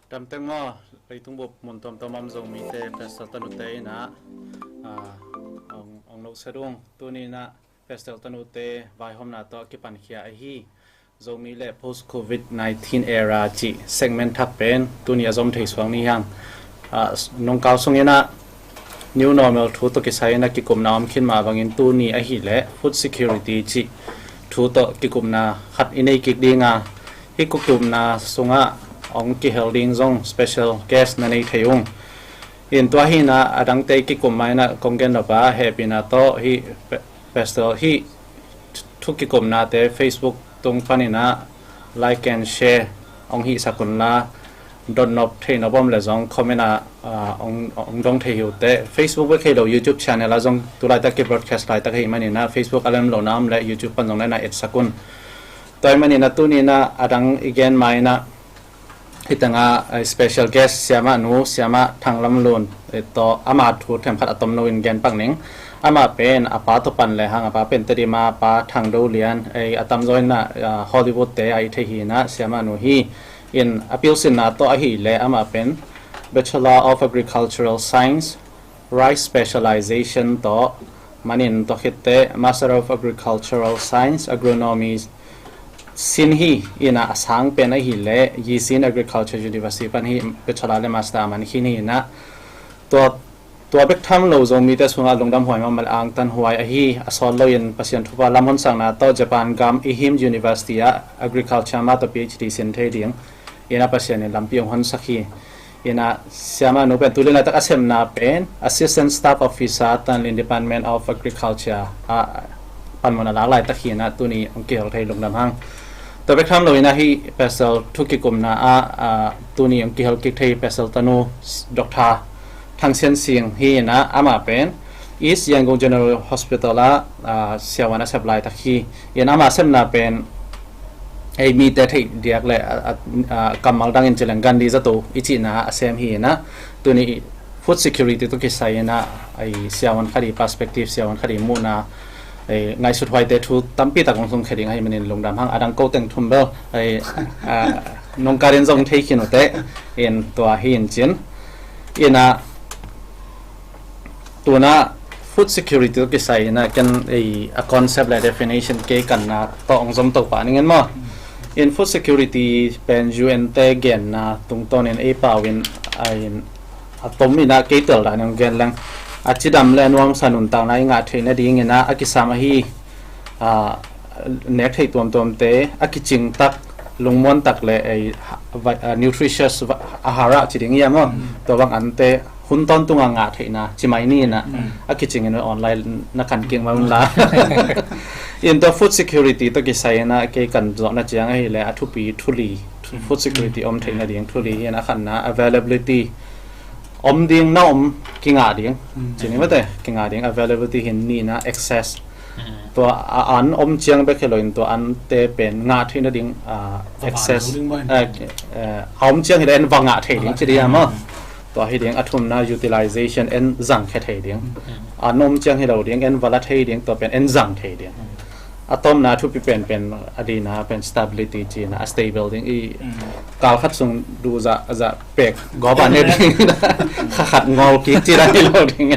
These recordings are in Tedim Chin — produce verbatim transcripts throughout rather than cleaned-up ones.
Damteng maw, leitung bup mun tuamtuam om Zomite Festival tanute inah, ah, ong, ong nohset ung. Tuni inah Festival tanute vaihawmna tawh a kipankhia ahi Zomi le post covid nineteen era cih segment thak pen tuni a zom thei suak ni hiang. Ah, nungkau sung inah new normal thu tawh kisai inah kikupna om khin mah bangin tuni ahih leh food security cih thu tawh kikupna khat i nei kik ding a, hih kikupna sungah ong kihel ding zong special guest na nei thei ung. In tua hi inah a dangte kikup ma inah kong gen nop a, hehpihna tawh hih pe-, festival hih thu kikupnate Facebook tung pan inah like and share ong hihsak un la, dot nop thei nop om le zong comment ah, ah, ong, ong dong thei hi uh teh. Facebook bek hi lo, YouTube channel ah zong tu laitak ki broadcast laitak hi man inah Facebook a lem lohna om le YouTube pan zong na etsak un. Tua hi man inah tuni inah a dang i gen ma inah hih tengah, eh, special guest siamah nu, siamah Thang Lam Lun, eh, tawh ama thu themkhat a tomno in gen pak ning. Amah pen a pa tawh pan le hang, a pa pen Tedim a, a pa Thang Do Lian, eh, a tamzaw inah, ah, Hollywood te a i thei hi inah siamah nu hi. In a pilsinna tawh ahih leh amah pen Bachelor of Agricultural Science, Rice Specialization tawh, manin tua khitteh Master of Agricultural Science, Agronomy sin hi inah a sang pen ahih leh Yisin Agriculture University pan hi Bachelor le Master a man khin hi inah tua, tua bek tham lo Zomite sungah lungdam huai mahmah le angtan huai ahi, a sawt loin Pasian thupha lamhonsakna tawh Japan gam Ehime University ah Agriculture mah tawh PhD sin thei ding inah Pasian in lampi ong honsak hi. Inah siamah nu pen tu laitak a sepna pen Assistant Staff Officer Tanlin Department of Agriculture ah panmun a lak laitak hi inah tuni ong kihel thei lungdam hang. Tua bek tham lo inah hih festival thu kikupna ah, ah, tuni ong kihel kik thei festival tanu Doctor Thang Sian Sing hi inah amah pen East Yangon General Hospital ah, ah, siavuan a sep laitak hi. In ama sepna pen ei mite theih diak le, a, a, a, kammal dangin ci leng gan di zato i cihna a sem hi inah tuni food security tawh kisai inah ei siavuan khat i perspective, siavuan khat i muhna, ei ngaihsut huaite thu tampi tak ong sung khe ding ahi manin lungdam hang. A dang ko teng thum bel ei, a, nungkal in zong thei khin uh teh. In tua hi in cin inah tuna food security tawh kisai inah ken ei a concept le definition kei kanna tawh ong zom to pah ning en maw. In food security pen U N te genna tungtawnin ei pau in a, in a tom inah kei tel dan ong gen leng, a cidam le a nuamsa nuntakna i ngah theih nading inah a kisam ahi, ah, nek theih tuamtuamte a kicing tak, lungmuan tak le ei, ah, nutritious va-, ahara ci ding ia maw. Mm. Tua bang ante hun tawntung a ngah theihna ci mai ni inah, mm, a kicing in online na kan kik mai un la. In tua food security tawh kisai inah kei kan zawhna ciang ahih leh a thupi thu li, mm, food security om theih nading thu li hi inah a khatna availability, om ding na om kingah ding. Mm. Ci ni mate, kingah ding, availability hi in, nihna access. Mm. Tua a an om ciang bek hi lo in tua ante pen ngah theih nading, ah, va access, lo ding bai. Eh, eh, a om ciang hi leh en va ngah thei ding ci ding a maw. Mm. Tua hi ding. A thumna utilization, en zang khe thei ding. Mm. An om ciang hi lo ding, en va la thei ding, tua pen en zang thei ding. Mm. A tomna thupi penpen a dina pen stability cina, a stable ding i, mm, kal khat sung duh zah, zah pek gawp a ne ding, kha khat ngol kik cina hi lo ding.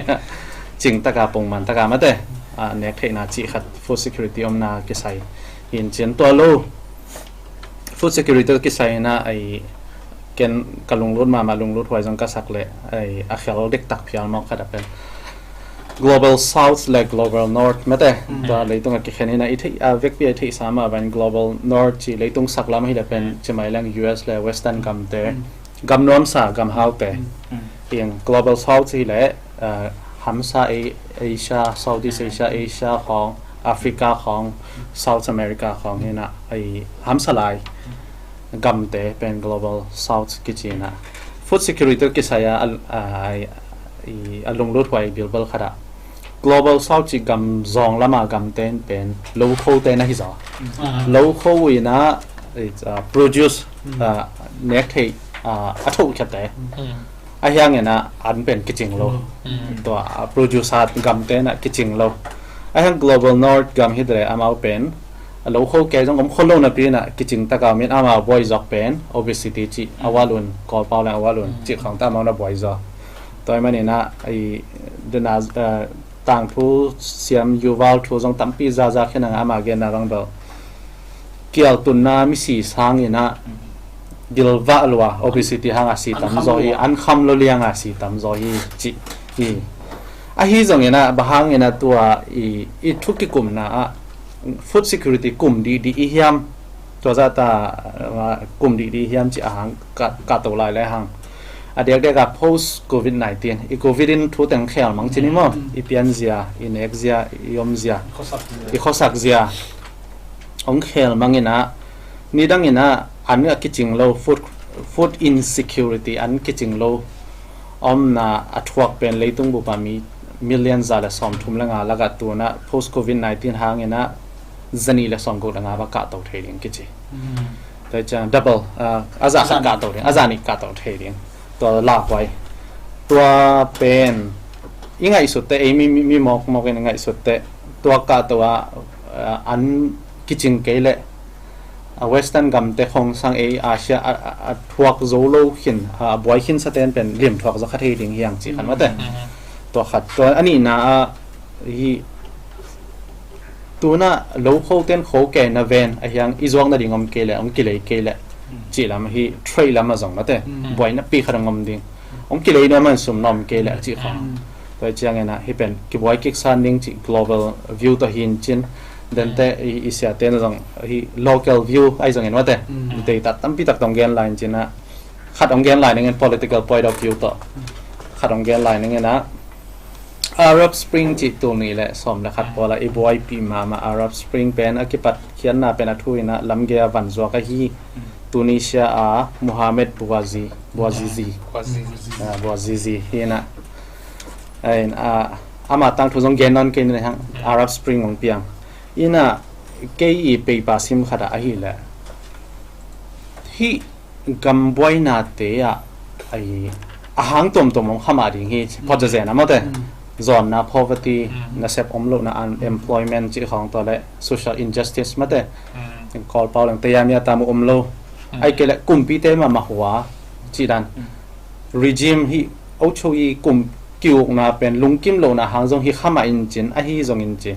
Cing taka pongman taka mate, a, nek theihna cih khat food security omna kisai. Hin cin tua lo food security kisai na ai ken ka lunglut mahmah, lunglut huai zong ka sak leh ai a khel dektak phial mawk khat a pen Global South le Global North mate. Mm. Tua leitung a kikhen hi na, i theih a vekpi a i theihsa mah a pen Global North ci leitung sak lam hi le pen, mm, ci mai leng U S le Western gamte, mm, gam nuamsa, gam haute. Mm. Mm. Eng Global South hi le, uh, hamsa A-, Asia, Southeast Asia, Asia khawng, Africa khawng, South America khawng hi na, ai hamsa lai gamte pen Global South kici na. Food security kisai a, a, a, i, a lunglut huai bilbel khat ah Global South ci gam zawng lama gamte in pen lokhote na hi zaw. Ah. Lokho ina, it's, uh, produce, mm, uh, nek theih, uh, a thoh khiate. Mm. A hiang ina an pen kicing lo. Mm. Tua, uh, produce hat gamte na kicing lo. A hiang Global North gam hi dre amau pen a lo kho kei zong om kho lo napi inah kicing taka om in ama buai zawk pen obesity cih a walun, Kawlpau leng a walun cih khawng ta amau na buai zaw. Tua ahih maninah i dena, eh, tangthu siam Yuval thu zong tampi zaza khin a, ama genna bang bel kial tunna misi sanginah gilvah lua obesity hanga si tam zaw hi, an kham lo lianga si tam zaw hi cih hi. Ahi zonginah bang hanginah tua i, i thu kikumna ah food security kum dihdih i hiam, tua zahta, uh, kum dihdih i hiam cih a hang ka, ka to lai le hang. A diakdiak a post covid nineteen i covid in thu teng khel mang cin hi maw? I pianzia, i nekzia, i omzia, i khuasakzia hong khel manginah nidanginah an a kicing lo, food, food insecurity an kicing lo omna a thuak pen leitung bupa mi million za le sawmthum le nga lakah tunah post covid nineteen hanginah zanih le sawmguk le nga ba kahto thei ding kici. Tua ciang double, ah, a za khat kahto ding, a za nih kahto thei ding. Tua lakhuai tua pen i ngaihsut teh, ei mi, mi, mi mawkmawk in i ngaihsut teh tua kahto ah, ah, an kicing kei leh a western gamte khongsang ei Asia a, a, a thuak zo lo khin, a buai khin saten pen lim thuak zo kha thei ding hiang ci khan mate. Tua khat, tua a nihna ah hi tunah lo kho ten kho kei na ven a hiang i zuak nading om kei leh, hong kilei kei leh cih lam hi, trade lam a zong mate buai napi khat hong om ding. Hong kilei nuam an sum na om kei leh cih khawng. Tua hi cianginah hi pen kibuai kiksan ding cih global view tawh hi in cin. Dente i, i siaten zong hi local view ahi zongin mate data tampi tak tawh hong gen lai in cinah khat hong gen lai ningin political point of view tawh khat hong gen lai ninginah Arab Spring cih tul nih le sawm le khat pawlah i buaipih mahmah Arab Spring pen a kipat khiatna pen a thu inah lamgei a van zuak ahi Tunisia a Mohamed Bouazi, Bouazizi, Bouazizi. Ah, Bouazizi hi inah. Ain, ah, ama tangthu zong gen nawn kei ni hang Arab Spring hong piang. Inah kei i peipa sim khatah ahileh hih gambuainate ah a hang tuamtuam hong khamah ding hi. Phawt zazen a mawte. Zawnna, poverty, nasep om lohna, unemployment cih khawng tawh le social injustice mate. Kawlpau leng tayamia tamu om lo. Ai kei le kumpite mahmah hua cih dan. Regime hi ocho i kum kiukna pen lungkim lohna hang zong hi khamah in cin ahi zongin cin.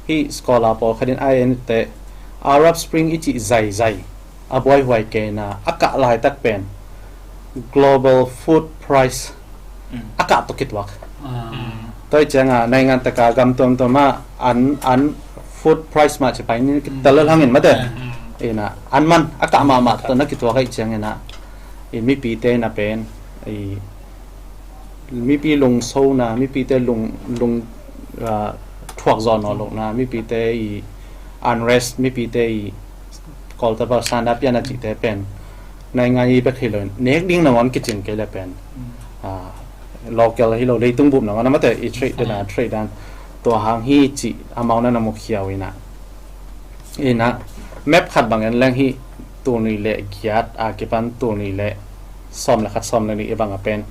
Hih scholar pawlkhatin a en teh Arab Spring i cih zaizai a buaihuai keina a kah laitak pen global food price a kah tawh kituak. Tua hi cianga naingan taka gam tuamtuama an, an food price mah cipai ni kital hangin mate. Ina an man a kah mahmah tawh na kituak ahi ciangina i mipite na pen i mipi lungsona, mipite lung, lung, ah, thuak zawh nawn lohna, mipite i unrest, mipite i kawltabal sanda piana cihte pen naingan i bek hi loin nek ding nangawn kicing kei le pen, ah, local hi lo leitung bup nangawn amate i trade dena trade dan tua hang hi cih amau na na mukhiau ina. Ina map khat bang en leng hi tul nih le giat a kipan tul nih le sawm le khat sawm le nih i bang a pen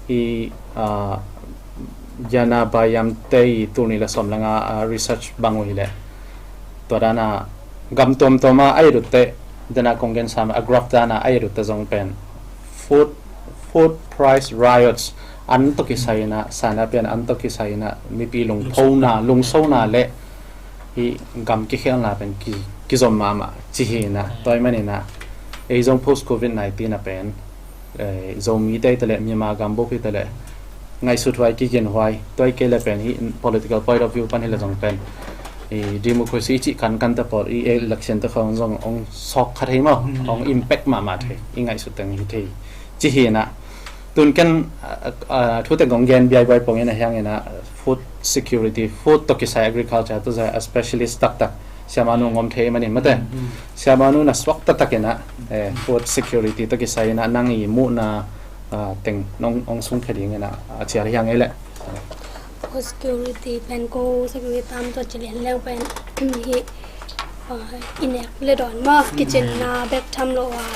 hi, ah, Yana Bayam te i tul nih le sawm le nga, ah, research bang uh hi le tua dana gam tuamtuama a i rutte dana kong gen sam a graph dana a i rutte zong pen food, food price riots an tawh kisai ina sana pian an tawh kisai ina mipi lungphona, lungsona le hi gam kikhelna pen ki, kizom mahmah ci hi ina. Tua hi man ina ei zong post covid nineteen a pen, eh, Zomi te hi ta le Myanmar gam bup hi ta le ngaihsut huai, kigen huai, tua hi kei le pen hi political point of view pan hi le zong pen i democracy i cih kankan te pawl i election te khawng zong ong sawk kha thei maw, ong impact mahmah thei, i ngaihsut teng hi thei ci hi ina. Tun ken, ah, ah, thu teng kong gen biaibuai pongin a hiangina food security, food tawh kisai agriculture tawh zai a specialist taktak siamanu ngom thei manin mate. Siamanu na suak taktakina, eh, food security tawh kisai ina nang i muhna, ah, teng nong ong sung khe dingina a ciar hiang ei le. Food security pen ko security tam tua ci lian leng pen hi, ah, i nek le dawn maw kicinna bek tham lo a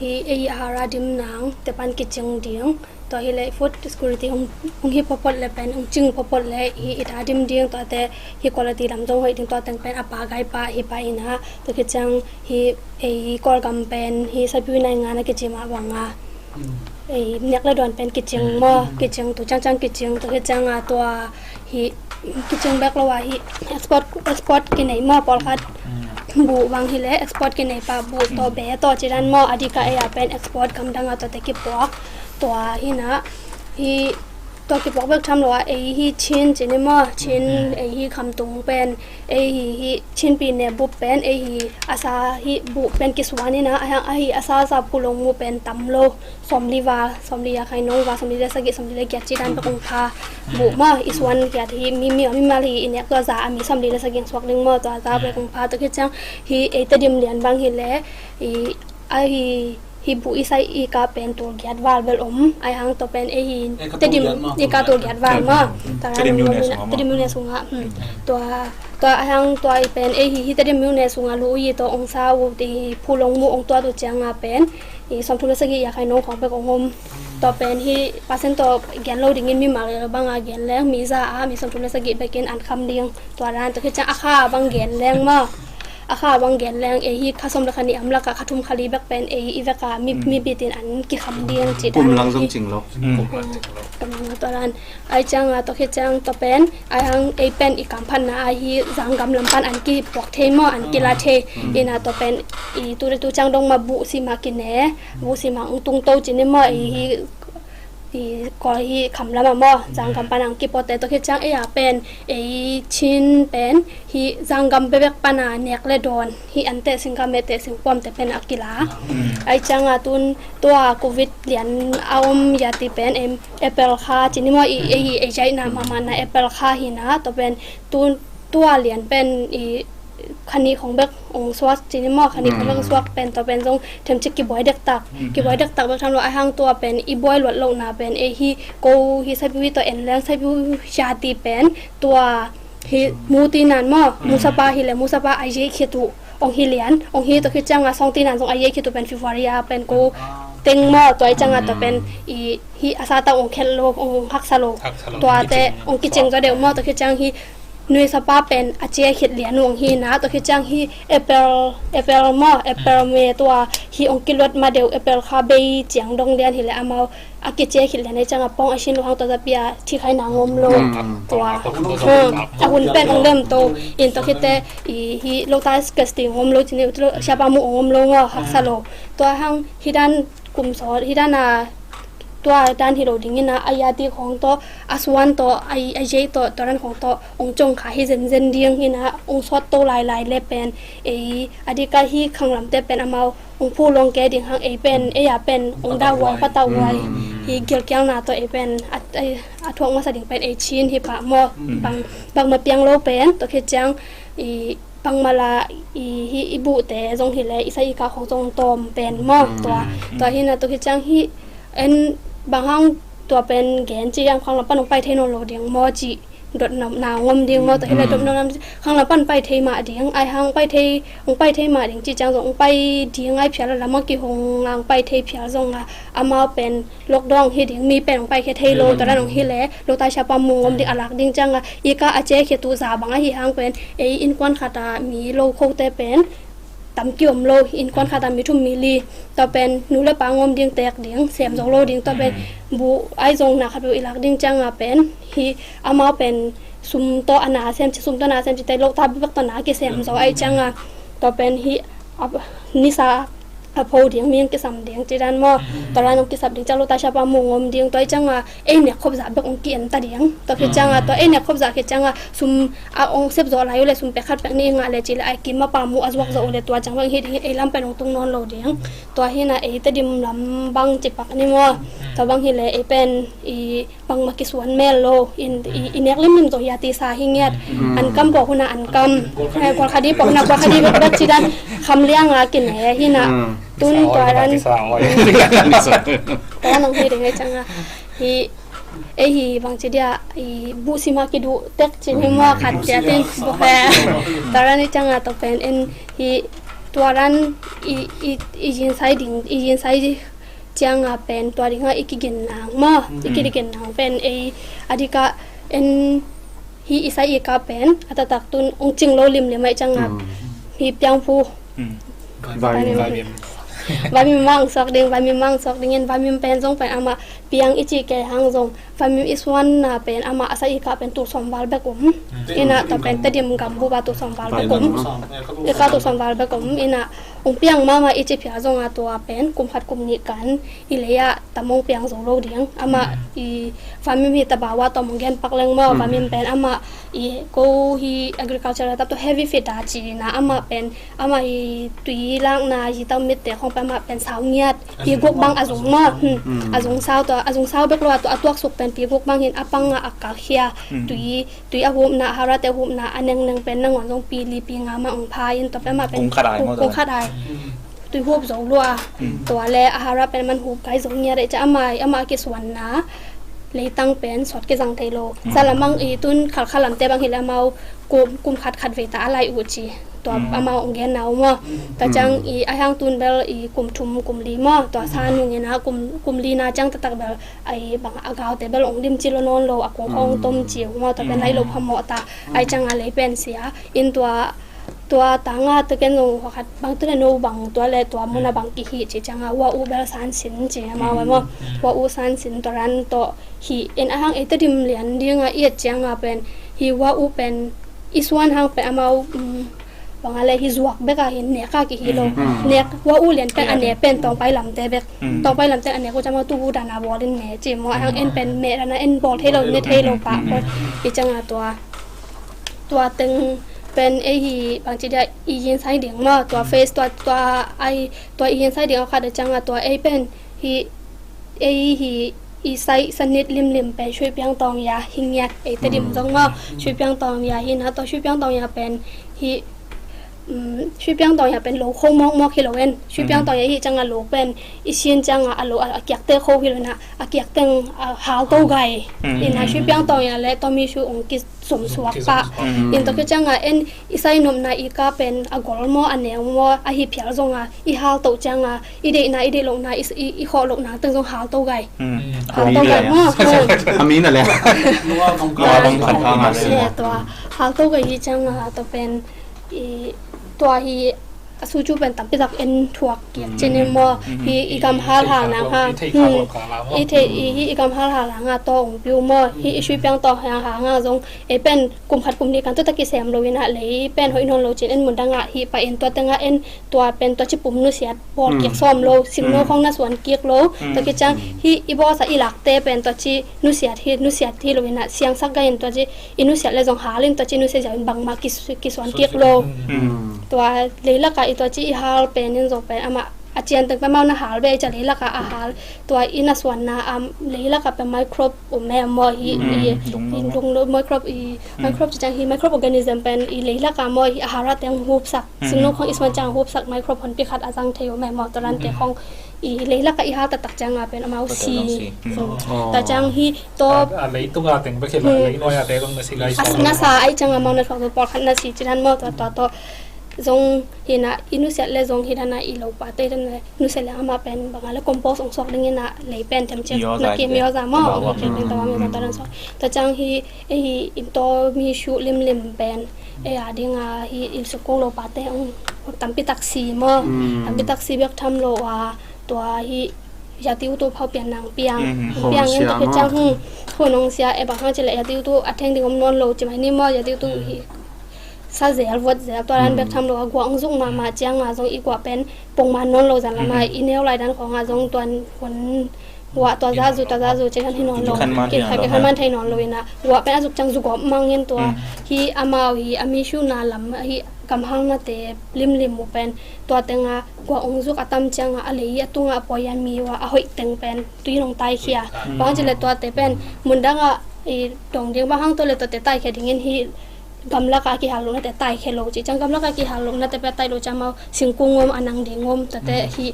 Hi ei a hara dim nang te pan kicing ding. Tua hi le food security hong, hong hi phawphaw le pen hong cing phawphaw le hi i ta dim ding, tua te hi quality lam zong hoih ding, tua teng pen a pa gai pa hi pa ina. Tua khit ciang hi ei Kawlgam pen hi saipui nai nga na kicim a bang a ei nek le dawn pen kicing maw, kicing tu ciangciang kicing, tua khit ciang a tua hi kicing bek lo a hi export, export kinei maw, pawlkhat buh bang hi le export kinei pa buh tawh be tawh ci dan maw, a dik a ei a pen export gamdang a tua te kipuak. Tua hi na hi tua kipuak bek tham lo a ei hi Chin ci ni maw, Chin ei hi Khamtung pen ei hi hi Chin pi ne bup pen ei hi a sa hi buh pen kisuan hi na, a hi a sa sa pulong mu pen tam lo. Sawmli val, sawmli a khai nong val, sawmli le sagih, sawmli le giat ci dan bek ong pha buh maw, i suan giat hi mi mi mi mal hi i nek tua za a mi sawmli le sagih ong suak ding maw, tua za bek ong pha. Tua khit ciang hi ei Tedim lian bang hi le i a hi hi buh i sai i ka pen tul giat val bel om, ai hang tua pen ei hi Tedim i ka tul giat val maw. Tua Tedim unit sungah maw. Tedim unit sungah tua tua ai hang tua i pen ei hi hi Tedim unit sungah lu i to ong sa u ti pulong mu ong tua tu ciang a pen i sawmthum le sagih i a khai nong khawng bek ong om. Tua pen hi percent tawh gen lo dingin mimal bang a gen leng mi za a mi sawmthum le sagih bekin an kham ding. Tua dan tua khit ciang a kha bang gen leng maw, a kha bang gen leng ei hi kha sawm le kha nih am lak a kha thum kha li bek pen ei i vek a mi, mi bitin an kikham ding ci dan. Kum lang zong cing lo. Tua dan ai ciang a tua khit ciang tua pen ai hang ei pen i kamphatna a hi zanggam lam pan an kipuak thei maw, an kila thei. Ina tua pen i tu le tu ciang dong ma buh si ma kine, buh si ma ung tung to ci ni maw, ei hi i kawl hi kham lam a maw, zanggam pan ang kipuak te tua khit ciang ei a pen ei Chin pen hi zanggam bebek pan a nek le dawn hi an te singkam e te singpuam te pen a kila. Ai ciang a tun tua covid lian a om ya ti pen em April kha ci ni maw, i ei hi ei jaina mahmah na April kha hi na, tua pen tun tua lian pen i kha nih khawng bek ong suak ci ni maw, kha nih khawng bek ong suak pen tua pen zong themcik kibuai dektak, kibuai dektak bek tham lo ai hang tua pen i buai luat lohna pen ei hi ko hi saipui tawh en leng saipui ya ti pen tua hi mu ti nan maw, mu sapa hi le mu sapa a yei khit uh ong hi lian, ong hi tua khit ciang a sawng ti nan zong a yei khit uh pen February a pen ko teng maw, tua ai ciang a tua pen i hi a sa tau ong khelh lo, ong haksa lo. Tua te ong kicing zaw deuh maw, tua khit ciang hi nuisapa pen a cia khit lian ong hi na, tua khit ciang hi April, April maw, April May tua hi ong kiluat ma deuh, April kha bei ciang dong lian hi le amau a kicia khit lian ai ciang a pawng a sin lo hang tua zapi a thi khai na ngom lo. Tua a hun pen ong lem to in tua khit te i hi lo ta skas ti ngom lo ci ni, siapa mu ong ngom lo maw, haksa lo. Tua hang hi dan kum sawt hi dan a tua dan hi lo ding ina, a yati khawng tawh a suan tawh a yei tawh tua dan khawng tawh ong cong kha hi zenzen ding ina, ong sawt to lailai le pen ei a dika hi khanglamte pen amau ong phu long ke ding hang ei pen ei a pen ong da uai pata uai hi gilkialna tawh ei pen a thuak masa ding pen ei Chin hi pah maw. Bang bang ma piang lo pen tua khit ciang i pangmala i hi i buhte zong hi le i sa i ka khong zong tawm pen maw. Tua tua hi na tua hi ciang hi en bang hang tua pen gen ci ang khang lam pan ong pai thei nawn lo ding maw ci dot na ngom ding maw. Tua hi le dot na ngom khang lam pan pai thei mah ding ai hang pai thei ong pai thei mah ding ci ciang zong ong pai ding ai phial a lam a kihong ngang pai thei phial zong a amau pen lockdown hi ding mi pen ong pai khe thei lo tua dan ong hi le lo tai siapa mu ngom ding a lak ding ciang a i ka a ce khe tu za bang a hi hang pen ei innkuan khat a mi lo khote pen tam ki om lo, innkuan khat a mi thum mi li tua pen nu le pa ngom ding tek ding sem zo lo ding tua pen bu ai zong na khat bu i lak ding ciang a pen hi amau pen sum tawh a na sem ci sum tawh na sem ci te lo ta bek tawh na ki sem zo ai ciang a tua pen hi nisa a pho ding mi ang kisam ding ci dan maw. Tua dan ong kisap ding ciang lo ta siapa mu ngom ding tua i ciang a ei nek khop zah bek ong ki en ta ding. Tua khi ciang a tua ei nek khop zah khi ciang a sum a ong sep zo lai u le sum pek khat pek ni ngah le ci le ai kim ma pa mu a zuak zo u le tua ciang bek hi ding ei lam pen ong tung nawn lo ding. Tua hi na ei Tedim lam bang ci pak ni maw. Tua bang hi le ei pen i bangmah kisuan mel lo in i nek limlim zo hi a tisa hi ngiat. An kam pawh hun a an kam kual khadi pawh hun a kual khadi bek bek ci dan kham liang a kine hi na. Tun tua dan tua nong hi ding hi ciang a hi ei hi bang ci dia i buh sima kiduh tek ci ni maw khat cia tin buh he. Tua dan hi ciang a tua pen in hi Tua dan i, i, i zingsai ding, i zingsai cianga pen tua dinga i kiginnang maw, i kiginnang pen ei a dikah en hi i sai i kah pen a taktak tun ong cing lo limlim aih cianga hi piangphu. Vaimim. Vaimim mang suak ding, vaimim mang suak dingin, vaimim pen zong pen amah piang i cih kei hang zong vaimim i suanna pen amah a sai i kah pen tul sawm val bek om. Ina tua pen Tedim gambup a tul sawm val bek om. I kah tul sawm val bek om. Ina ong piang mahmah i ci phial zonga tua pen kum khat kum nih kan i lei ah tam ong piang zo lo ding. Amah i vaimim hi tabau a tua mong gen pak leng maw, vaimim pen amah i ko hi agriculture a tap tu heavy feed a ci ina amah pen amah hi tui lakna hi tau mitte khong pen amah pen sau ngiat. Pi guk bang a zung maw, a zung sau tua, a zung sau bek lo a tua a tuak suk pen pi guk bang hin a pang a a kalkhia. Tui, tui a hupna, a harate hupna a nengneng pen nangawn zong pi li pi nga mah ong pha in tua pen amah pen kung khat ai maw, kung khat ai. Tui hup zo lua. Tua le a hara pen man hup kai zo ngiat ai ca amah, amah a kisuanna leitang pen sawt kizang thei lo. Sa lamang i tun khalkhalamte bang hi le amau kum, kum khat khat vei ta a lai uh ci. Tua amau ong genna uh maw. Tua ciang i a hiang tun bel i kum thum kum li maw. Tua sa nung ina kum, kum li na ciang taktak bel ai bang a gaute bel ong lim ci lo nawn lo a kung khong tom ci uh maw. Tua pen lai lo phamawh ta ai ciang a lei pen sia. In tua, tua tanga tua ken zong khat bang tu le no bang tua le tua muna bang kihi ci ciang a wa u bel san sin ci amau maw. Wa u san sin tua ran tawh hi in a hang ei Tedim lian dinga i et ciang a pen hi wa u pen i suan hang pen amau bang a le hi zuak bek a hi nek a kihi lo. Nek wa u lian pen a ne pen Tawngpai lamte bek. Tawngpai lamte a nek u ca amau tu bu dan a bawl in ne ci maw a hang en pen me dan a en bawl thei lo ne thei lo pah bawl i ciang a tua tua teng pen ei hi bang ci dia i yin sai ding maw tua face tua tua ai tua i yin sai ding a khat a ciang a tua ei pen hi ei hi i sai sanit limlim pen Sui Piang Tawng ya hi ngiat ei Tedim zong maw Sui Piang Tawng ya hi na tua Sui Piang Tawng ya pen hi Sui Piang Tawng ya pen lo kho mawkmawk hi lo en Sui Piang Tawng ya hi ciang a lo pen i sin ciang a a lo a kiakte kho hi lo na a kiakteng a hal to gai ina Sui Piang Tawng ya le tua mi Sui ong ki sumsuak pah. In tua ki ciang a en i sai nopna i ka pen a gol maw a neu maw a hi phial zong a i hal to ciang a i deihna i deih lohna i khawh lohna teng zong hal to gai. Hal to gai maw. A mi na le. Tua hal to gai hi ciang a tua pen i tua hi a su cu pen tampi tak en thuak kiak cin in maw hi i gam hal hal nang ha i thei i hi i gam hal hal nang ha tawh ong piu maw hi i Sui Piang Tawng hang hang a zong ei pen kum khat kum nih kan tu tak i sem lo in a lei pen hoih nawn lo cin en mun dang a hi pa in tua teng a en tua pen tua ci pum nusiat bawl kiak sawm lo singno khong na suan kiak lo tua ki ciang hi i bawl sa i lakte pen tua ci nusiat hi nusiat hi lo in a siangsak gai in tua ci i nusiat le zong hal in tua ci nusiat ziau in bangmah ki, kisuan kik lo. Tua leilak ah i tua ci i hal pen in zong pen amah a cian teng pen mau na hal be i ca leilak ah a hal tua i na suanna am leilak ah pen microbe um em maw hi i dung lo microbe i microbe ci ciang hi microbe organism pen i leilak ah maw hi a hal ah teng hupsak singno khong i suan ciang hupsak microbe honpi khat a zang thei um em maw tua dan te khong i leilak ah i hal taktak ciang a pen amau si. Tua ciang hi Tua a leitung a teng bek hi lo, lei nuai a te zong na si lai a sa ai ciang a mau na thuak zo pawlkhat na si ci dan maw tua tua tawh zong hi na i nusiat le zong hi dan a i lo pa te dan le nusiat le amah pen bang a le compost ong suak ding in a lei pen them ciat na kim yo za maw ong hi kim ding tawa mi zong ta dan suak tua ciang hi ei hi in taw mi shuh limlim pen ei a ding a hi i sukung lo pa te ong tampi tak si maw tampi tak si bek tham lo a tua hi yati utu phau pian nang piang piang in tua ki ciang hung hun ong sia e bang hang ci le yati utu a theng ding om nawn lo ci mai ni maw yati utu hi sa zel vuat zel tua dan bek tham lo a guah ong zuk mahmah ciang a zong i guah pen pong man nawn lo zan lama i neu lai dan khong a zong tuan hun guah tua za zu tua za zu ci kan hi nawn lo ki khan man thei nawn lo in a guah pen a zuk ciang zu gawp mang in tua hi amau hi a mi shuh na lam hi gam hang na te limlim mu pen tua teng a guah ong zuk a tam ciang a a lei a tung a a poi a mi ua a hoih teng pen tui nong taikhia bang ci le tua te pen mun dang a i dong ding bang hang tua le tua te taikhia ding in hi gamlak a kihal lo na te taikhia lo ci ciang gamlak a kihal lo na te pe tai lo ciang mau singkung om a nang ding om tua te hi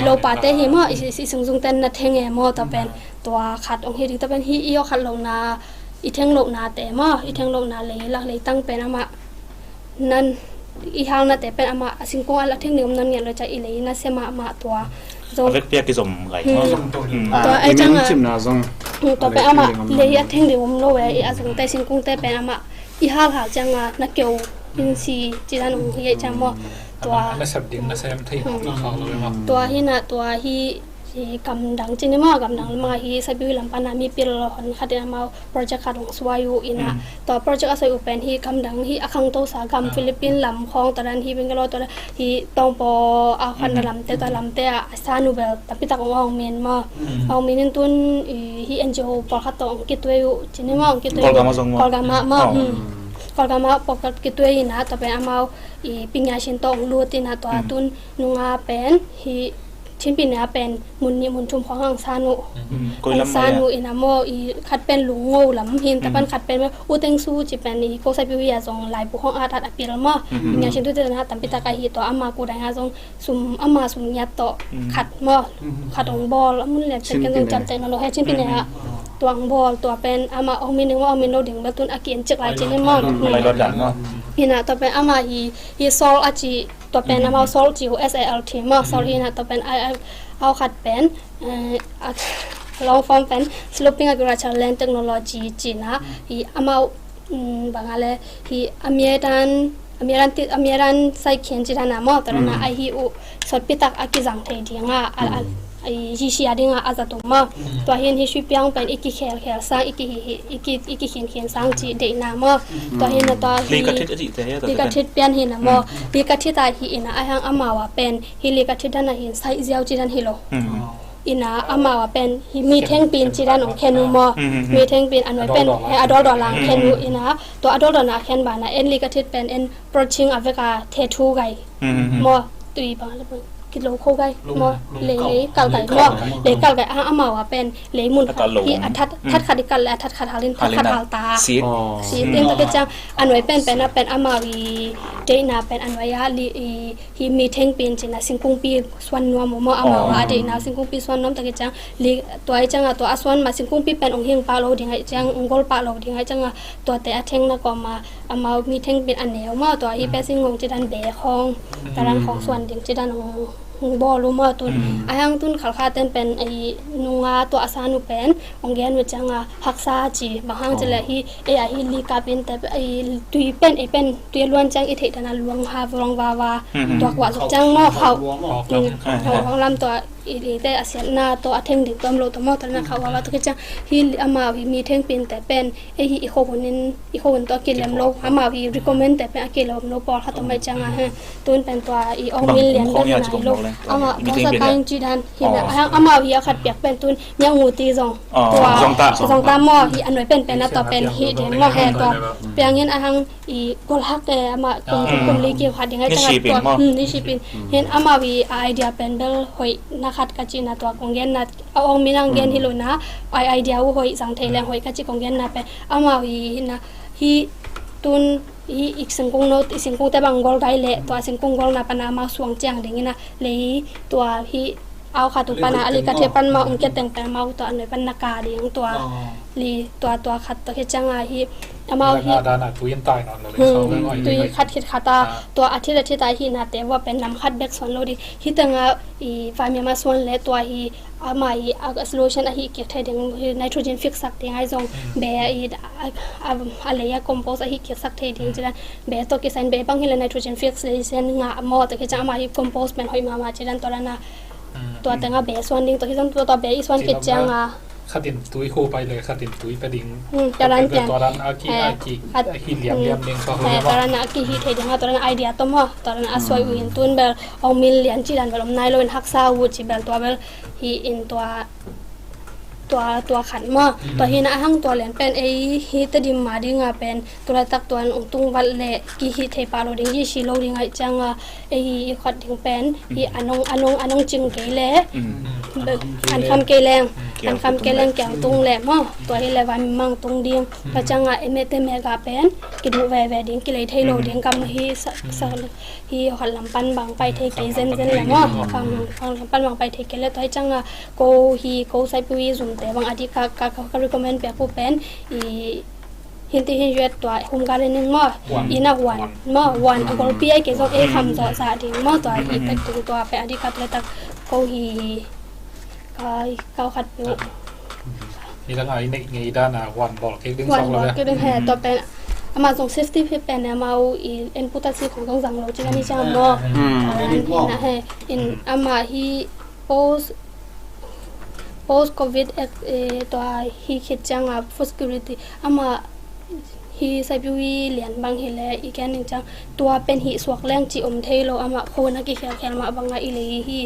lo pa te hi maw i singzung ten na theng e maw tua pen tua khat ong hi ding tua pen hi i aw khat lo na i theng lo na te maw i theng lo na lei lak lei tang pen amah nan i halnate pen amah a singkung a theng ding om nawn ngiat lo ciang i lei na sia mahmah tua zong. A vekpi a kizom gai. Hmm. Zom to ding. Hmm. Tua ah, ai i ciang meng a cimna zong. Hmm, tua pen amah lei a theng ding om lo e, i a zongte singkungte pen amah i halhal ciang a na keu in si ci dan ong hi ai ciang maw. Tua. Amah na sep ding na sem thei. Hmm. Tua hi na tua hi. Hi gamdang ci ni maw, gamdang mah hi Saipiu hi lam pan a mipil hon khat in amau project khat hong suai uh ina. Mm. Tua project a suai uh pen hi gamdang hi a khangtosa gam, ah, Philippine lam khawng tua dan hi Bangalore tua dan hi Tongpo a khuan na lamte tua lamte a a san uh bel tampi tak hong a hong min maw. Mm. Hong min in tun hi N G O pawlkhat tawh hong kituai uh ci ni maw, hong kituai uh. Kawlgam ah zong maw? Kawlgam ah maw. Oh. Hmm. Kawlgam ah pawlkhat kituai ina tua pen amau i Pi Ngia Sin tawh hong lut ina tua tun nunga pen hi Chin Pyine a pen mun nih mun thum khawng hong san uh. Mm. Hong san uh ina maw i khat pen Lungngo lam hi in ta pan khat pen U Teng Su ci pen i ko Saipiu hi a zong laibu hong at at a pil maw. Mm. Pi Ngia Sin tu te na tampi tak a hi tua ama ku dai nga zong sum ama sum ngiat tawh khat maw. Mm. Khat hong bawl a mun lian Chin ken zong Pyine. Cam tek na lo he Chin Pyine a tua hong bawl tua pen ama hong min ding maw hong min lo ding bel tun a ki en cik lai ci ni maw. Mm. Lai lo dan maw. Ina tua pen ama hi hi Sawl a ci Tua pen amau Sawl ci uh, S A L T maw, Sawl hi na tua pen ai, ai, au khat pen, eh, a long form pen Sloping Agriculture Land Technology ci na, hi amau, mm, bang a le, hi Amiran, Amiran ti, Amiran Saikhian ci dan a maw, tua dan a ai hi uh, sawtpi tak a kizang thei ding a, a, a, i hi sia ding a a zat uh maw. Mm. Tua hin hi sui piang pen i kikhelkhel sang, i kihi, hi, i ki, i kikhinkhin sang ci deihna maw. Mm. Tua hin na tua hi, likathit a cihte hi a, tua likathit pian hi na maw. Mm. Likathit a hi ina a hang amau a pen, hi likathit dan a hin saih ziau ci dan hi lo. Mm. Ina amau a pen, hi mi thengpin ci dan ong khen uh maw. Mm, mm, mm. Mi thengpin a nuai pen, a dawldawl lang khen uh ina, tua a dawldawl na khen bana, en likathit pen, en proching a vek a the thu gai. Mm, mm, mm. Maw, tui bang a le bang. Kilo kho gai maw, lei, lei kal gai maw, lei kal gai a, amau a pen lei mun khat hi a that, that khat i kal le a that khat halin that khat hal ta. Sit. Sit in ta ke ciang a nuai pen pen a pen amau i deihna pen a nuai a li i hi mi thengpin ci na singkungpi suan nuam uh maw amau a deihna singkungpi suan nuam ta ke ciang li tua i ciang a tua a suan ma singkungpi pen ong hing pah lo ding ai ciang ong gol pah lo ding ai ciang a tuate a thengna kawm a amau mi thengpin a neu maw tua hi pesi ngong ci dan be khawng, tua dan khawng suan ding ci dan hong bawl uh maw tun. A hang tun khalkha ten pen a hi nunga tua a san uh pen hong gen uh ciang a haksa ci bang hang ci le hi ei a hi li kap in te a hi tui pen ei pen tui a luan ciang i theih dan a luang ha luang vava tua kuah zuk ciang maw khauh. Khauh lam tua i, i te a siatna tawh a theng ding tawm lo tawh maw tawh na khauh vava tawh kiciang hi amau hi mi thengpin te pen ei hi i khuahun in i khuahun tawh a kilem lo amau hi recommend te pen a kilem lo pawlkhat tawh mai ciang a he tun pen tua i ong min lian dan na hi lo amau tawh sa kain ci dan hi na amau hi a khat piak pen tun miak ngu ti zong tua zong ta maw hi a nuai pen pen a tawh pen hi ding maw he tua piangin a hang i golhak e amah kum kum li kiu khat ding ai tanga tua ni sipin hin amau hi a idea pen bel hoih na khat ka ci na tua kong gen na a ong min ang gen hi lo na ai idea uh hoih zang thei leng hoih ka ci kong gen na pen amau hi na hi tun hi i singkung no i singkung te bang gol gai le tua singkung gol na pana amau suang ciang ding ina lei tua hi au khat uh pana a li ka the pan ma ong ke teng pan mau tua a nuai pan na ka ding tua li tua tua khat tua hi ciang a hi amau hi tui khat khit khat a tua a thit a thit a hi na te vua pen nam khat bek suan lo ding hi teng a i vai mi ama suan le tua hi amah hi a solution a hi kik thei ding hi nitrogen fix sak ding ai zong be a i a lei a compost a hi kik sak thei ding ci dan be tawh kisan be bang hi le nitrogen fix le sen ngah maw tawh hi ciang amah hi compost pen hoih mahmah ci dan tua dan a tua teng a be suan ding tawh hi zong tua tua be i suan kit ciang a khatin tui hu pai le khatin tui pe ding tua dan pian tua dan a ki a ki a hi liam liam ding tua hu tua dan a ki hi thei ding a tua dan idea tawh maw tua dan a suai uh in tun bel ong min lian ci dan bel om nai lo in haksa uh ci bel tua bel hi in tua tua tua khat maw tua hi na a hang tua lian pen ei hi Tedim ma ding a pen tulaitak tuan ong tung vat le ki hi thei pah lo ding hi si lo ding ai ciang a ei hi i khat ding pen hi anong anong anong cing kei le an kham kei leng an kham kei leng kiang tung le maw tua hi le vai mang tung ding ka ciang a ei me te me ga pen ki duh ve ve ding ki lei thei lo ding kam hi sa sa hi hot lam pan bang pai thei kei zen zen le maw kam lam pan bang pai thei kei le tua hi ciang a ko hi ko Saipiu i zum te bang a di ka ka ka recommend pe pu pen i Hin ti hin yuet tua home gardening maw, inn ah huan maw, huan a golpi ai kei zong ei kham zawh zah ding maw, tua hi pek tung tua pek a dih khat le tak ko hi. Kai kau khat peuh. Nidang a i neih ngei dan a huan bawl kik ding, huan bawl kik ding he, tua pen amah zong safety pen amau i en putat si khong zong zang lo ci kan hi ciang maw. Tua dan hi na he, in amah hi post post covid, tua hi khit ciang a food security amah hi Saipiu i lian bang hi le i ken ning ciang tua pen hi suak leng ci om thei lo, amah khon a kikhel khel mah bang a i lei hi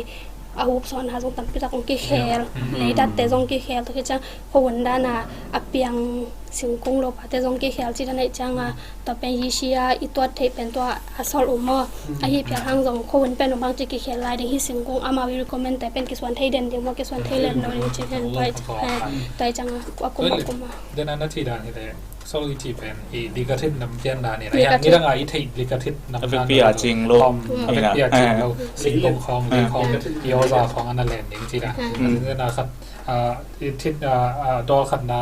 a hup sawn ha zong tampi tak hong kikhel, lei datte zong kikhel, tua khit ciang khon dan a a piang singkung lo pate zong kikhel ci dan a i ciang a tua pen hi sia i tuat theih pen tua a sol um maw. A hi phial hang zong khon pen um hang ci kikhel lai ding hi singkung amau i recommend te pen kisuan thei den ding maw, kisuan thei len lo ding ci hen tua i ciang a kum a kum a. Den a na ci dan hi le sol i ci pen i likathit nam pian dan hi la. Likathit. Nidang a i theih likathit nam a vekpi a cing lo. A vekpi a cing lo. Singkung khong, lei khong, i oza khong a na len ding ci dan. Den a khat a, i thit a, a, dawl khatna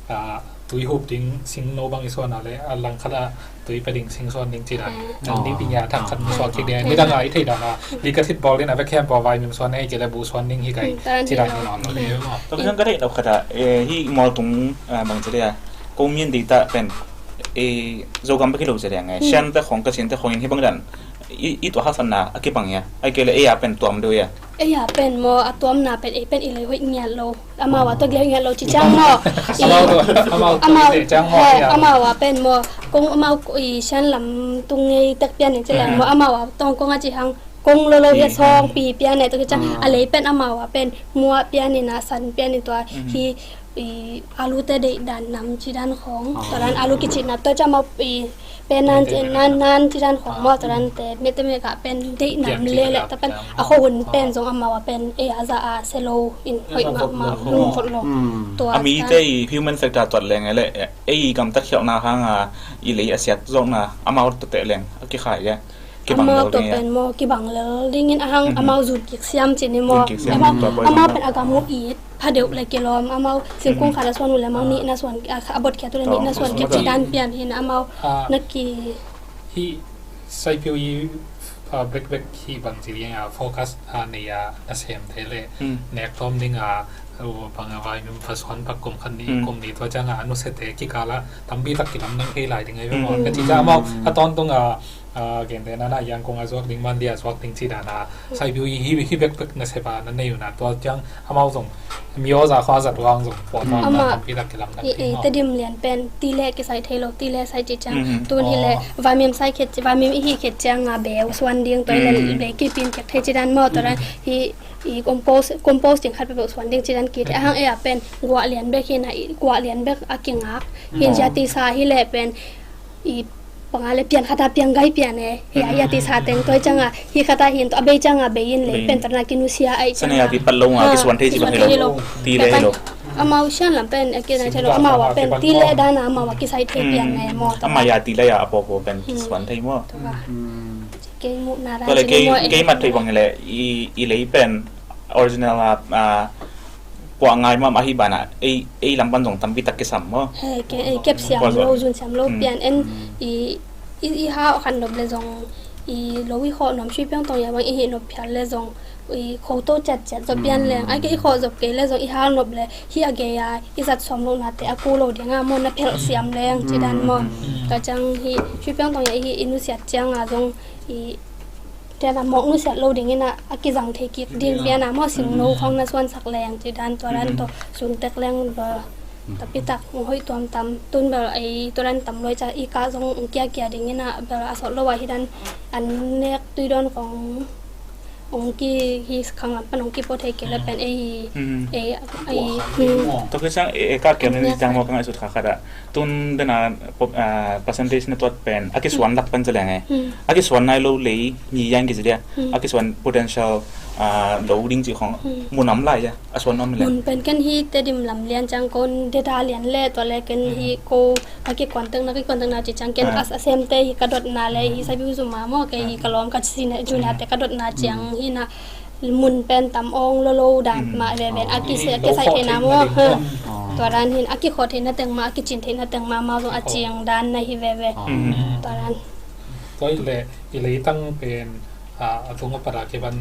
a, tui hup ding sing no bang i suan a le a lang khat a tui pe ding sing suan ding ci dan. Nan ding pinya thak khat suak kik ding. Nidang a i thei dan a likathit bawl ding a vek hiam pua vai mim suan ei kei le bu suan ding hi kai ci dan hi nawn lo. Tua ka theih lo khat a, eh, hi mawl tung, ah, bang ci dia ko min di ta pen, eh, Zogam bek hi lo ci dia ngai. Sian te khong ka sin te khong in hi bang dan i, i tua haksanna a kibang ia. Ai kei le ei a pen tuam deuh ia. Ei a pen maw a tuamna pen ei pen i lei hoih ngiat lo. Amau a tua i lei hoih ngiat lo ci ciang maw. Amau a pen maw kong amau i sian lam tung ngei tek pian ning ci leng maw amau a tawng kong a ci hang kong lo lo hi a sawng pi pian ne tua ci ciang a lei pen amau a pen muah pian in a san pian in tua hi i alute deih dan nam ci dan khong tua dan alu kicit na tua ci amau i pen nan ci nan nan ci dan khong maw tua dan te mete me ka pen deih nam le le ta pen a kho hun pen zong amau a pen ei a za a se lo in hoih mah mah lung khot lo. Tua a mi te i human factor tuat leng le ei gamtat khialhna hang a i lei a siat zawkna amau tua teh leng a kikhai e. Amau tua pen maw kibang lel dingin a hang amau zun kik siam ci ni maw. Amau pen a gam uh it pha deuh le kilawm amau singkung khat a suan uh le amau nih na suan a bot khiat uh le nih na suan khiat ci dan pian hin amau na ki. Hi Saipiu i bek bek hi bang ci ding a focus a nei a na sem te le nek tawm ding a bang a vai mim pha suan pak kum khat ni kum ni tua ciang a nusia te kikal a tampi tak kilamdang thei lai ding a i ve maw. Ka ci ciang amau a tawntung a a, gente na na yang kong a zuak ding man dia zuak ding ci dan a Saipiu i hi hi bek bek na sep a na nei uh na tua ciang amau zong mi aw za kha zat wang zong puan wang na tampi tak kilamdang thei maw. Tedim lian pen ti le kisai thei lo ti le sai ci ciang tun hi le vaimim sai khet vaimim i hi khet ciang a beu suan ding tua le be kipin khet thei ci dan maw tua dan hi i compost compost ding khat beu suan ding ci dan ki te a hang e a pen guah lian bek hi na i guah lian bek a kingak hin zia ti sa hi le pen i panga le pian khata piang gai pian e hi a hi a ti sa teng toi changa hi khata hin to a bei changa bei in le pen tarna kinusia ai sana ya ti pat lo nga kisuan thei ci bang hi lo ti le hi lo. Amau sian lam pen a kinai thei lo amau a pen ti le dana amau a kisai thei pian e maw. Ama ya ti le ya a popo pen kisuan thei maw. Kei muhna dan kei mat thei bang le i lei pen original a puah ngai mah ahi banah ei, ei lam pan zong tampi tak kisam maw. He, ke, ei kep siam lo, zun siam lo pian en i, i, i hau khan nop le zong i lo i khawh nuam sui piang tong ya bang i hih nop phial le zong i khoto ciat ciat zaw pian leng ai ke i khawh zop kei le zong i hau nop le hi a gei a i zat sawm lo nate a ku lo ding a maw na phelh siam leng ci dan maw. Ka ciang hi sui piang tong ya i hih i nusiat ciang a zong i Tua na mawk nusiat lo dingin a kizang thei kik ding pian a maw singno khawng na suansak leng ci dan tua dan tawh suntek leng bel tapitak hoih tuamtam tun bel ei tua dan tam loi ca i ka zong kiakia dingin a bel a sawt lo a hi dan an nek tui dawn khawng ong ki hi khang lam pan ong ki po thei kei le pen ei ei ei. Tua ka sang e ka kiam ni tang maw ka ngai sut kha kha da. Tun dena percentage na tuat pen a kisuan lak pen celeng e. A kisuan nai lo lei ni yang ki dia a kisuan potential lo ding ci khong mun om lai a a suan om le. Mun pen ken hi Tedim lam lian cang kon deda lian le tua le ken hi ko a kikuan teng na kikuan teng na ci cang ken a sem te hi ka dot na le hi sabi zuma mo ke hi ka lom ka ci ne juna te ka dot na ciang hi na mun pen tam ong lo lo dan ma ve ven a kise a kisai thei na mo. Tua dan hin a kikhawh theihna teng mah, a kicin theihna teng mah, amau zong a ciang dan na hi veve. Tua dan. Tua hi leh i leitang pen a tung a pat a kipan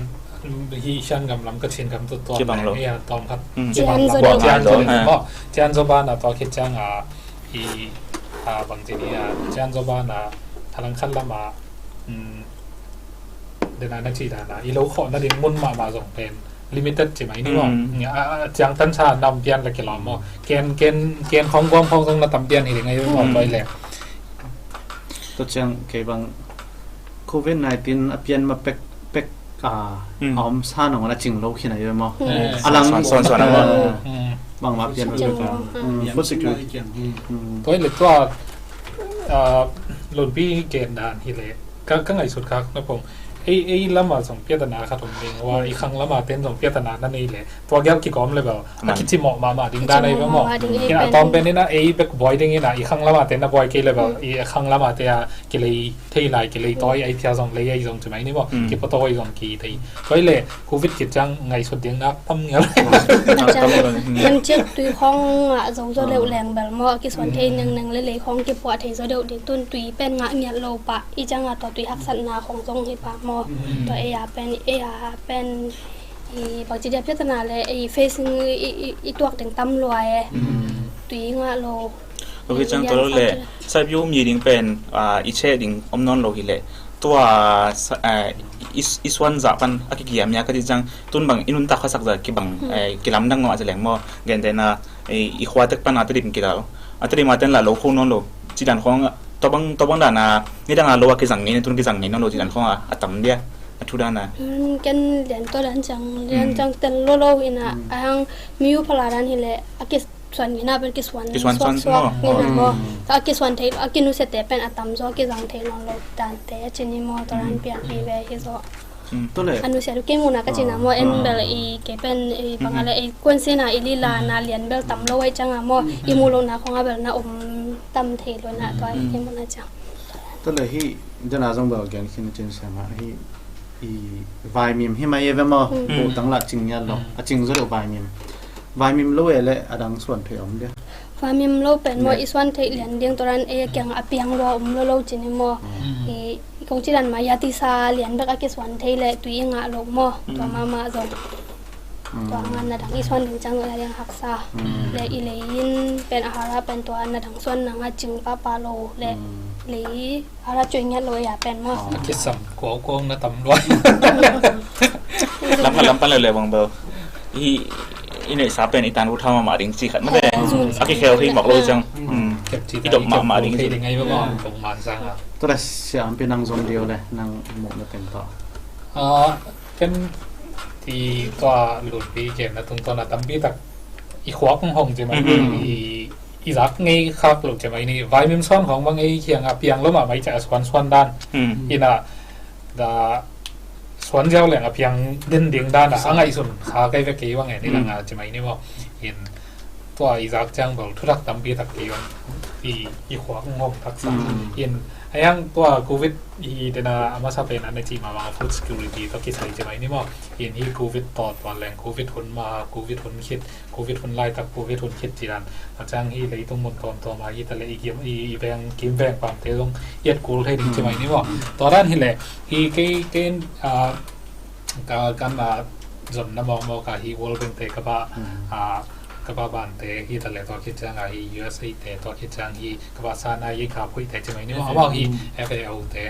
hi, Shan gam lam, Kachin gam tu tua kibang lo. Tawm khat. Cian zaw deuh. Cian zaw deuh. Cian zaw banah tua khit ciangah i bangci ni a, cian zaw banah a langkhat lamah dena na ci dana i lo khawh nading mun mahmah zong pen limited ci mai ni maw? Ciangtan sa nam pian la kilawm maw? Ken ken ken khawng guam khawng zong na tam pian hi ding ahi maw? Tua hi leh tua ciang kei bang covid nineteen a pian ma pek pek a a om sa nong a cing lo khin ahi maw? A lang suan suan a maw? Bangmah pian ma pek a food security. Tua hi leh tua Lunpi gen dan hi leh ka ngaihsut khak na pong ei ei lama zong piatana khat om ding ua, i khang lama ten zong piatana na nei leh tua gel kikawm level a kicimawh mahmah ding dan ahi bang maw? Ina a tawm pen ina ei bek buai ding ina i khang lama ten na buai kei level i khang lama te a kilei thei lai, kilei tawi ai thia zong lei ai zong ci mai ni maw? Kipato ai zong ki thei. Tua hi leh covid khit ciang ngaihsut ding nak tam ngial. Hiam ciak tui khawng ngah zo zaw deuh leng bel maw, a kisuan thei nengneng le lei khawng kipuah thei zaw deuh ding, tun tui pen ngah ngiat lo pah i ciangah tua tui haksatna khawng zong hi pah maw? Tua ei a pen ei a pen i bangci dia piatana le ei facing i tuak ding tam lua e. Tui ngah lo. Tua hi ciang tua lo le saipyu mi ding pen i cheh ding om nawn lo hi leh tua i suan zah pan a kigiam nia ka cih ciang tun bang i nuntak khuasak zah kibang kilamdang ngawh a ci leng maw? Gentehna i khua tek pan a Tedim kidal, a Tedim a ten lah lo kho nawn lo ci dan khawng, tua bang tua bang dana nidang a lo a kizang ngei na tun kizang ngei nawn lo ci dan khawng a tam dia a thu dana. Ken lian tua dan ciang lian ciang tel lo lo ina a hang mi u phala dan hi leh a ki suan nginah pen kisuan suaksuak nginah maw? A kisuan thei a kinusiate pen a tamzaw a kizang thei nawn lo dante a ci ni maw? Tua dan pianpi ve hi zaw. A nusiat uh kei muhna ka cina maw? En bel i kei pen i panga le i kuansina i lilana lian bel tam lo ai cianga maw? I muh lohna khonga bel na om tam thei lo na tua i kei muhna ciang. Tua le hi dena zong bel gen khin a cin siama hi. I vaimim hi mai e ve maw? Buh tang lah cing ngiat lo. A cing zaw deuh vaimim. Vaimim lo e le a dang suan thei om dia. Vaimim lo pen maw i suan thei lian ding tua dan ei a kiang a piang lua om lo lo cin hi maw? I kong ci dan mah yatisa lian bek a kisuan thei le tui i ngah lo maw? Tua mahmah zong tua ngan na dang i suan ding ciang lo i a liang haksa le i lei in pen a hara pen tua na dang suan nanga cing pahpah lo le lei a ra cuai ngiat lo ya pen maw? A kisam kuaukuau na tam luai. Lampan lampan leuleu bang bel i i neihsa pen i tan uh tha mahmah ding ci khat mate. A kikhel thei mawk lo ciang i dop mahmah ding ci. Tua le siampi nang zom dio le nang muhna pen tawh. Ken i tua lutpi genna tungtawn a tampi tak i khuak hong hong ci mai ni, i i zak ngei khak lo ci mai ni. Vaimim suan khong bang ei khiang a piang lo mahmah i ca a suan suan dan ina da suan ziau leng a piang den ding dan a a ngaihsun kha kai ve kei bang e ni langa ci mai ni maw? In tua i zak ciang bel thutak tampi tak kei bang i i khuak hong hong taksa. In a yang tua covid i dena a masa pen a na ci mahmah food security tua kisai ci mai ni maw? In hi covid tawt tua leng covid hun ma covid hun khit covid hun laitak covid hun khit ci dan a ciang hi leitung mun tawmtawm a hi ta le i kim i veng kim veng pamte zong i et kul thei ding ci mai ni maw? Tua dan hi le hi kei kei a ka kan a zonna mawkmawk a hi World Bank te ka ba a ka ba bante hi ta le tua khit ciang a hi U S A te tua khit ciang hi ka ba sana i kha phuih te ci mai ni maw? Amau hi F A O te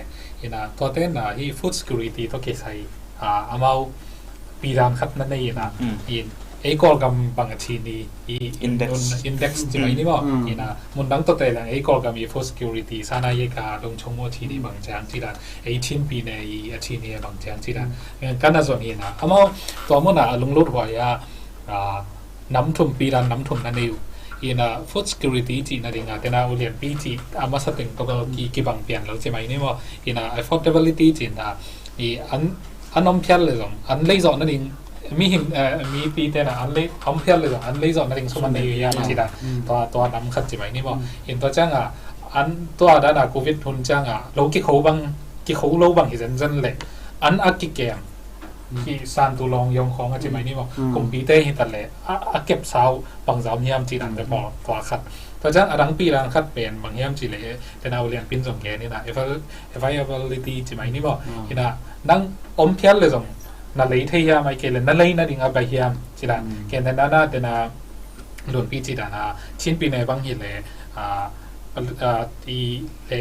ina tua te na hi food security tua kisai a amau pidan khat na nei ina in ei Kawlgam bang a thi ni i index ci mai ni maw? Ina mun dang tawte lang ei Kawlgam i food security sana i ka dong chung maw thi ni bang ciang ci dan ei thin pi ne i a thi ni bang ciang ci dan kan a zon ina amau tua mun a lunglut huai a nam thum pidan nam thum na nei uh. Ina food security ci na ding a tena ulian pi ci a masa teng tawh ki kibang pian lo ci mai ni maw? Ina affordability ci na i an an om phial le zong an lei zawh nading mi him mi pi tena an lei om phial le zong an lei zawh nading sum an nei uh hiam ci dan tua tua nam khat ci mai ni maw? In tua cianga an tua dana covid hun cianga lo kikho bang kikho lo bang hi zenzen le an a kikem Hi santu lawng yong khawng a ci mai ni maw. Kumpite hi ta leh a kepsa uh bangza om hiam ci dan te pawl tua khat. Tua ciang a dangpi dan khat pen bang hiam ci leh, tena U Lian Pin zong gen hi na, availability ci mai ni maw. Hi na, nang om phial leh zong na lei thei hiam, ai kei leh na lei nading a bai hiam ci dan. Ken tena na tena Lunpi ci dan a, Chin Pyine bang hi leh, a, a, i